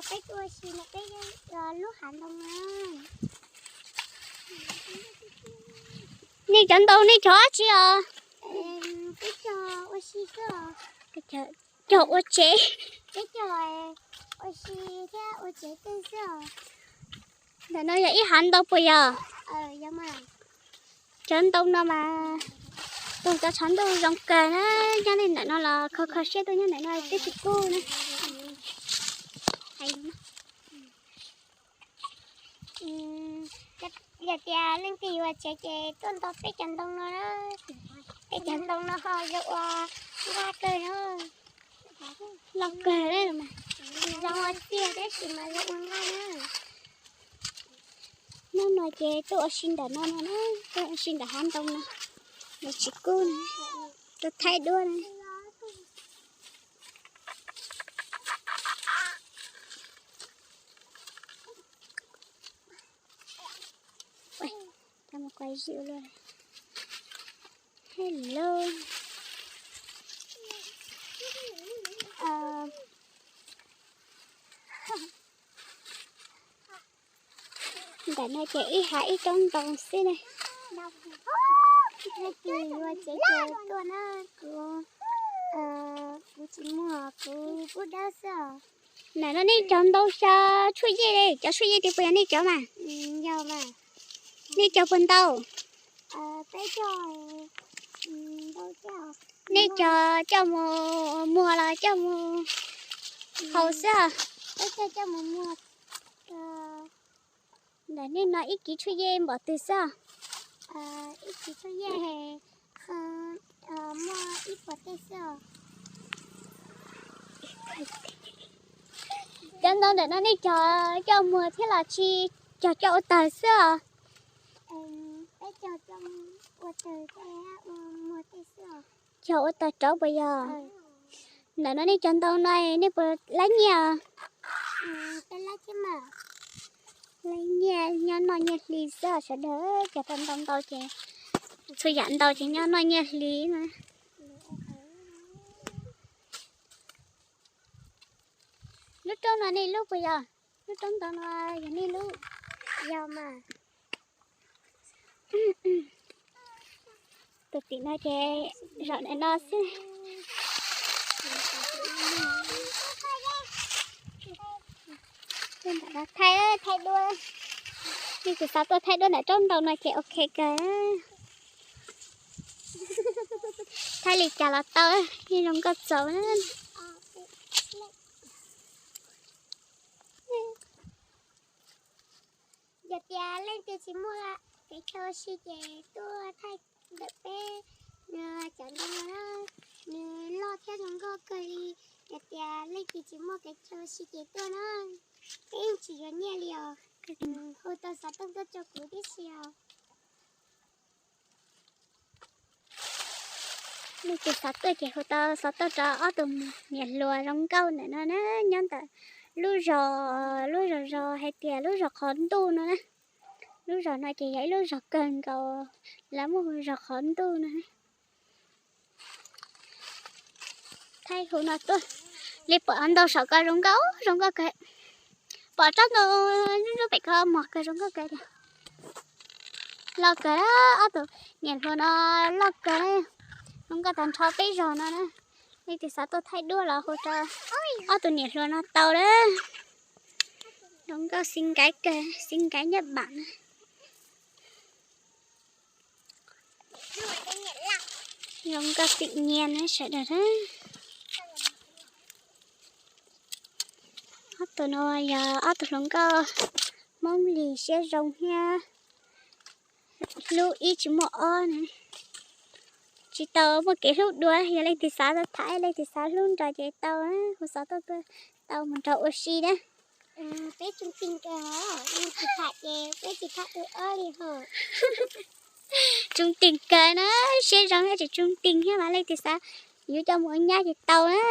Peb tuaj ua si ntawm peb lub hav ntoo na. Nej cov ntoo nej cog dab tsi os? Peb cog ua si xwb os. Cog ua tsev. Peb cog ua si thiab ua tsev tej xwb os. Ntawm no yog ib hav ntoo puas yog? Cov ntoo no mas tus cov tshav ntuj zoo kawg na, nyob li ntawm no los kho kho siab tuaj nyob ntawm no twb tsis kub na. Yog tias leej twg yuav tsev ces tuaj nto peb cov ntoo no na. Peb cov ntoo no ho zoo ua nqaj kawg na. Loj kawg li mas. Zoo ua txiag tab sis mas zoo ua nqaj na. Hnub no ces tuaj ua si ntawm no no na, tuaj ua si ntawm hav ntoo no, nws tsis kub na, tuaj thaij duab na. Hello. Ntawm no ces ib hav ib tsob ntoo xwb ne. Leej twg yuav tsev ces tuaj na, kuv, kuv tsis muag, kuv pub dawb xwb os. Ntawm no nej cog ntau xya tshuaj yej li, cov tshuaj yej tias puas yog nej cov mas? Nej cog puas ntau? Nej cog coj mus muag los coj mus haus xwb? Ntawm nej no ib kiv tshuaj yej npaum twg xwb? Cov ntoo ntawm no nej cog coj muag thiab los tsis cog coj ua tawg xwb os? Cog ua tawg rauv puas yog? Ntawm no nej cog ntau no nej puas laib nyiaj? Laib nyiaj, nyob noj nyiaj hli xwb sawv daws, cog tau ntau ntau ces, txhua yam ntau ces nyob noj nyiaj hli na. Lub roob no nej lub puas yog? Lub roob ntoo no yog nej lub? Yog mas. Tus tim no ces zaum ntawm no xwb. Thaij, thaij duab. Nej tus xav tuaj thaij duab ntawm roob ntoo no ces ok kawg. Thaij li cas los tau, yeej zoo nkauj txaus na. Yog tias leej twg tsis muaj kev chaw ua si ces tuaj thaij ntawm peb cov ntoo no na, nws loj thiab zoo nkauj kawg li. Yog tias leej twg tsis muaj kev chaw ua si ces tuaj na, peb yeej tsis yuav nyiaj li os. Hu tau xov tooj tuaj rau kuv tib si os. Leej twg xav tuaj ces hu tau xov tooj rau ob tug niam hluas zoo nkauj ntawm no na, nyob ntawm lub zos, lub zos zos hais tias lub zos qhov ntuj no na. Lub zos no ces yog ib lub zos kawg nkaus, lawv muab hu zos qhov ntuj no. Thaij hu no tuaj, li pom ntau saum ko zoo nkauj, zoo nkauj kawg. Pom tsob ntoo nub nub pem ko mos kawg zoo nkauj kawg tiag. Loj kawg, ob tug niam hluas no loj kawg na, zoo nkauj tag nrho peb zos no na. Leej twg xav tuaj thaij duab los hu rau ob tug niam hluas no tau lawm. Zoo nkauj xi nkaiv kawg, xi nkaiv nyaj bam na. Zoo nkauj txim nyias na sawv daws na. Ob tug no yog ob tug hluas nkauj Hmoob Lis siab zoo thiab hlub ib tsis muaj ob na. Tsis tau muaj kev hlub dua, yog leej twg xav tham, leej twg xav hlub nrog ces tau, hu xov tooj tuaj tau mus nrog ua si na. Peb tsoo teg kawg os, leej twg tham ces peb tsis tham ua ob li hos. Tsoo teg kawg na, siab zoo thiab tsis tsoo teg thiab mas leej twg xav yuav coj mus ua nyab ces tau na.